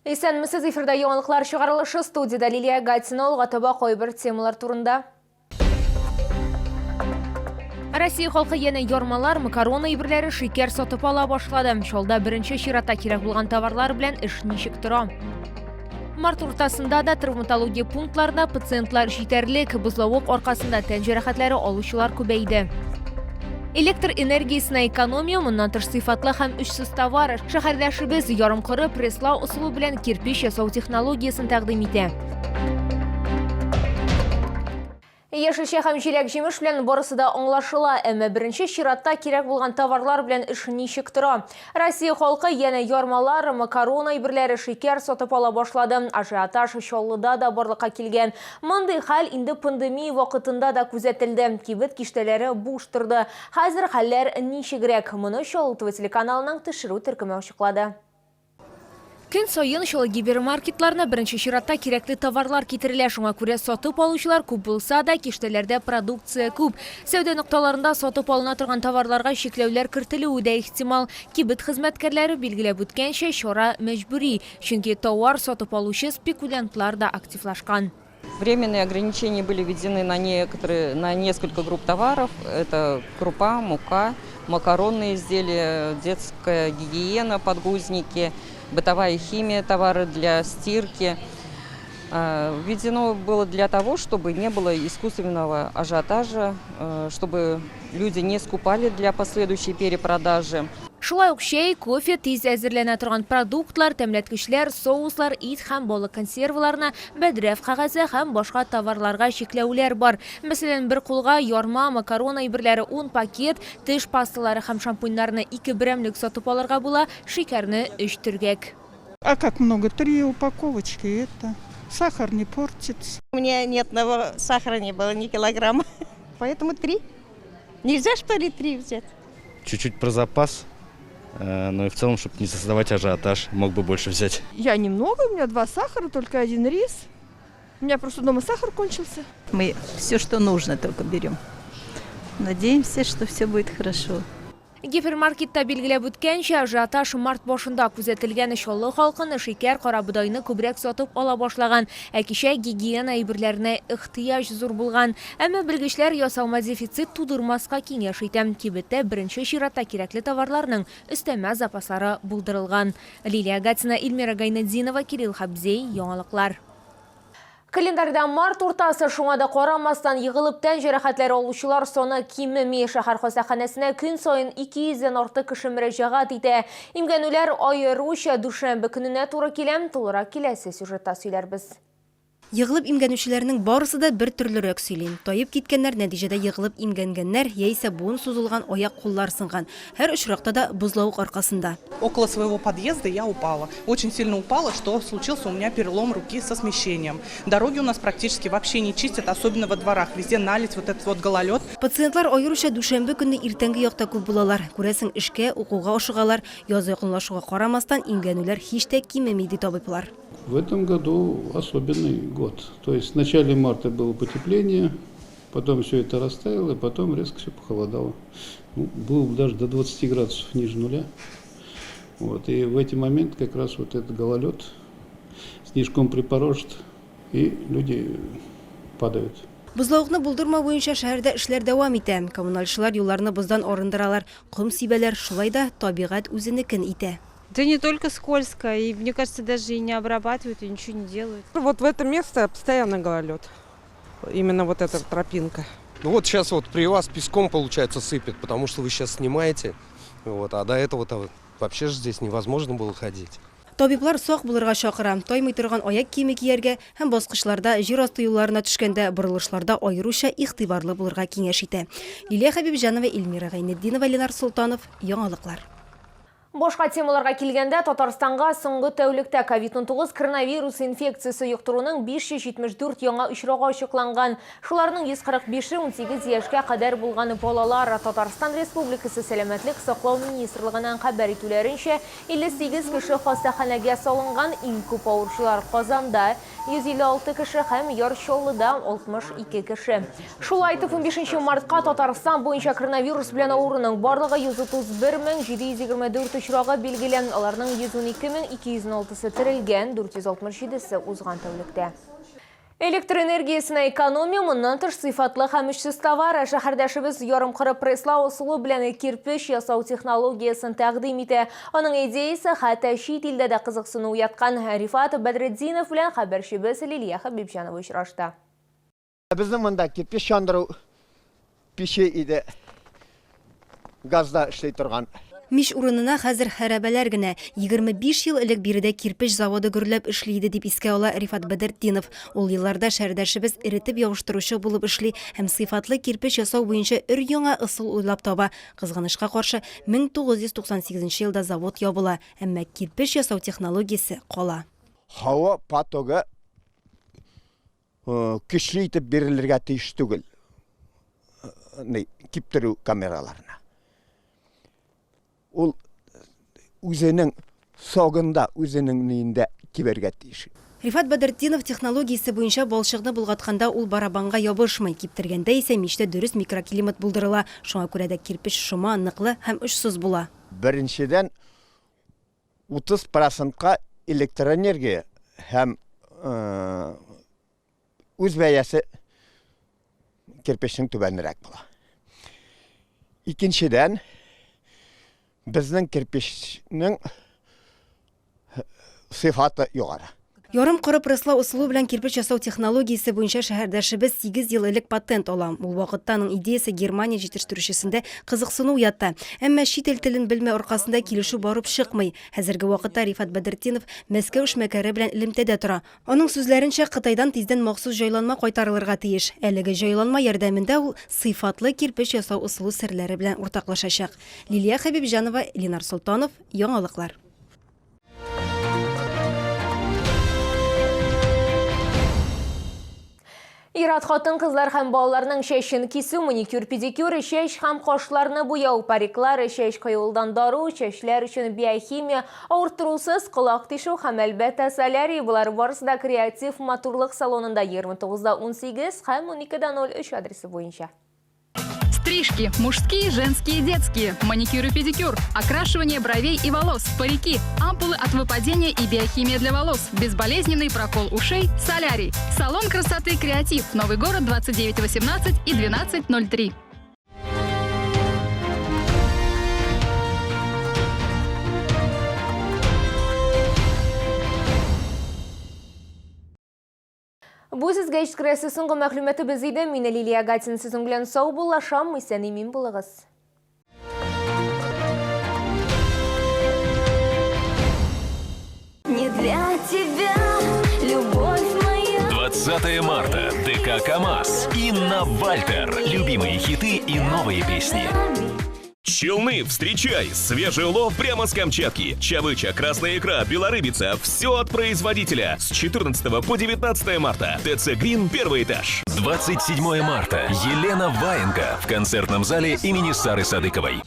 Исәнмесез, эфирда яңалыклар чыгарылышы, студиядә Лилия Гатина, алга таба кайбер темалар турында. Россия халкы янә ярмалар, макарон әйберләре, шикәр сатып ала башлады. Чалда беренче чиратта кирәк булган товарлар белән эш ничек тора? Март уртасында да травматология пунктларында пациентлар җитәрлек, бозлавык аркасында тән җәрәхәтләре алучылар күбәйде. Электр энергиясенә экономия, моннан тыш сыйфатлы һәм очсыз товар. Шәһәрдәшебез ярымкоры пресслау ысулы белән кирпеч ясау технологиясен тәкъдим итә. Яшелчә һәм җиләк-җимеш белән барысы да аңлашыла, әмма беренче чиратта кирәк булган товарлар белән эш ничек тора? Россия халкы янә ярмалар, макарон әйберләре, шикәр сатып ала башлады. Ажиотаж Чаллыда да барлыкка килгән. Мондый хәл инде пандемия вакытында да күзәтелде. Кибет киштәләре буш торды. Хәзер хәлләр ничегрәк? Моны Чаллы ТВ телеканалының төшерү төркеме ачыклады. Көн саен Чаллы гипермаркетларына беренче чиратта кирәкле товарлар китерелә. Шуңа күрә сатып алучылар күп булса да, киштәләрдә продукция күп. Сәүдә нокталарында сатып алына торган товарларга чикләүләр кертелүе дә ихтимал. Кибет хезмәткәрләре билгеләп үткәнчә, чара мәҗбүри, чөнки товар сатып алучы спекулянтлар да активлашкан. Временные ограничения были введены на некоторые, на несколько групп товаров. Это крупа, мука, макаронные изделия, детская гигиена, подгузники, бытовая химия, товары для стирки. Введено было для того, чтобы не было искусственного ажиотажа, чтобы люди не скупали для последующей перепродажи. Шулай ук чәй, кофе, тиз әзерләнә торган продуктлар, тәмләткечләр, соуслар, ит һәм балык консерваларына, бәдрәф кәгазе һәм башка товарларга чикләүләр бар. Мәсәлән, бер кулга ярма, макарон әйберләре, ун пакет, теш пасталары һәм шампуньнарны ике берәмлек сатып алырга була, шикәрне, өч төргәк. А как много? Три упаковочки и это. Сахар не портится. У меня ни одного сахара не было, ни килограмма. Поэтому три. Нельзя, что ли, три взять? Чуть-чуть про запас, но и в целом, чтобы не создавать ажиотаж, мог бы больше взять. Я немного, у меня два сахара, только один рис. У меня просто дома сахар кончился. Мы все, что нужно, только берем. Надеемся, что все будет хорошо. Гипермаркетта билгеләп үткәнчә, ажиотаж март башында күзәтелгән. Чаллы халкын шикәр, карабодайны күбрәк сатып ала башлаган. Ә кичә гигиена әйберләренә ихтыяҗ зур булган. Әмма белгечләр ясалма дефицит тудырмаска киңәш итә. Кибеттә беренче чиратта кирәкле товарларның өстәмә запаслары булдырылган. Лилия Гатина, Эльмира Гайнетдинова, Кирилл Хабзей, Яңалыклар. Календарьда март уртасы, шуңа да карамастан, егылып тән җәрәхәтләре алучылар саны кимеми. Шәһәр хастаханәсенә көн саен 200 дән артык кеше мөрәҗәгать итә. Имгәнүләр аеруча дүшәмбе көненә туры килә. Тулырак киләсе сюжетта сөйләрбез. Егылып имгәнүчеләрнең барысы да бер төрлерәк сөйли. Таеп киткәннәр, нәтиҗәдә егылып имгәнгәннәр, яисә буын сузылган, аяк-куллар сынган. Һәр очракта да бозлавык аркасында. Около своего подъезда я упала. Очень сильно упала, что случился у меня перелом руки со смещением. Дороги у нас практически вообще не чистят, особенно во дворах. Везде наледь, вот этот вот гололед. Пациентлар аеруча дүшәмбе көнне иртәнге якта күп булалар. Күрәсең, эшкә, укуга ашыгалар. Яз якынлашуга карамастан, имгәнүләр һич тә кимеми, ди табиблар. В этом году особенный год. То есть в начале марта было потепление, потом все это растаяло, и потом резко все похолодало. Ну, было даже до 20 градусов ниже нуля. Вот, и в эти моменты как раз вот этот гололед снежком припорошит, и люди падают. Бозлавыкны булдырмау буенча шәһәрдә эшләр дәвам итә. Коммунальчылар юлларны боздан арындыралар, ком сибәләр, шулай да табигать үзенекен итә. Да не только скользко, и мне кажется, даже и не обрабатывают, и ничего не делают. Вот в это место постоянно гололед. Именно вот эта тропинка. Ну вот сейчас вот при вас песком, получается, сыпет, потому что вы сейчас снимаете. Вот, а до этого-то вообще же здесь невозможно было ходить. Табиблар сак булырга чакыра. Таймый торган аяк киеме кияргә һәм баскычларда, җир асты юлларына төшкәндә, борылышларда аеруча игътибарлы булырга киңәш итә. Лилия Хәбибҗанова, Эльмира Гайнетдинова, Ленар Солтанов, Яңалыклар. Башка темаларга килгәндә, Татарстанга соңгы тәүлектә ковид-19 коронавирус инфекциясе йоктыруның 574 яңа очрагы ачыкланган. Шуларның 145-е 18 яшькә кадәр булган балалар. Татарстан Республикасы Сәламәтлек саклау министрлыгыннан хәбәр итүләренчә, 58 кеше хастаханәгә салынган, иң күп авыручылар Казанда. 156 кеше һәм Яр Чаллыда 62 кеше. Шулай итеп, 15 мартка Татарстан буенча коронавирус белән авыруның барлыгы 131 724 очрагы билгеле. Аларның 112 216-сы терелгән, 467-се узган тәүлектә. Электр энергиясенә экономия, моннан тыш сыйфатлы һәм очсыз товар. Шәһәрдәшебез ярымкоры пресслау ысулы белән кирпеч ясау технологиясен тәкъдим итә. Аның идеясе хәтта чит илдә дә кызыксыну уяткан. Рифат Бәдретдинов белән хәбәрчебез Лилия Хәбибҗанова очрашты. Безнең монда кирпеч яндыру пиче иде, газда эшли торган. Мич урынына хәзер хәрабәләр генә. 25 ел элек биредә кирпеч заводы гөрләп эшли иде, дип искә ала Рифат Бәдертдинов. Ул елларда шәһәрдәшебез эретеп ябыштыручы булып эшли һәм сыйфатлы кирпеч ясау буенча өр-яңа ысул уйлап таба. Кызганычка каршы, 1998 елда завод ябыла, әмма кирпеч ясау технологиясе кала. Һава потогы көчле итеп бирелергә тиеш түгел киптерү камераларына. Ул үзенең согында, үзенең ниендә кибәргә тиеш. Рифат Бәдертдинов технологиясе буенча балчыкны болгатканда ул барабанга ябышмый, киптергәндә исә мичтә дөрес микроклимат булдырыла. Шуңа күрә дә кирпеч шома, ныклы һәм очсыз була. Беренчедән, 30 процентка электроэнергия һәм үз бәясе кирпечнең түбәнрәк була. Икенчедән, безнең кирпечнең сыйфаты югары. Ярым коры пресслау ысулы белән кирпеч ясау технологиясе буенча шәһәрдәшебез сигез ел элек патент ала. Ул вакытта аның идеясе Германия җитештерүчесендә кызыксыну уятты. Әмма чит ил телен белмәү аркасында килешү барып чыкмый. Хәзерге вакытта Рифат Бәдертдинов Мәскәү эшмәкәре белән элемтәдә тора. Аның сүзләренчә, Кытайдан тиздән махсус җайланма кайтарылырга тиеш. Әлеге җайланма ярдәмендә ул сыйфатлы кирпеч ясау ысулы серләре белән уртаклашачак. Лилия Хәбибҗанова, Ленар Солтанов, Яңалыклар. Ир-ат хатын-кызлар һәм балаларның чәчен кисү, маникюр-педикюр, чәч һәм кашларны буяу, париклар, чәч коелудан дару, чәчләр өчен биохимия, авырттырусыз колак тишү һәм, әлбәттә, солярий. Болар барысы да креатив матурлык салонында 29:18 һәм 12:03 адресы буенча. Стрижки. Мужские, женские, детские. Маникюр и педикюр. Окрашивание бровей и волос. Парики. Ампулы от выпадения и биохимия для волос. Безболезненный прокол ушей. Солярий. Салон красоты «Креатив». Новый город 2918 и 1203. Бу сезгә җиткерәсе соңгы мәгълүматыбыз иде. Мин Лилия Гатин сезнең белән саубуллашам. Исән-имин булыгыз. Не для тебя, любовь моя. 20 марта. ДК КАМАЗ. Инна Вальтер. Любимые хиты и новые песни. Челны, встречай! Свежий улов прямо с Камчатки. Чавыча, красная икра, белорыбица. Все от производителя. С 14 по 19 марта. ТЦ Грин, первый этаж. 27 марта. Елена Ваенга в концертном зале имени Сары Садыковой.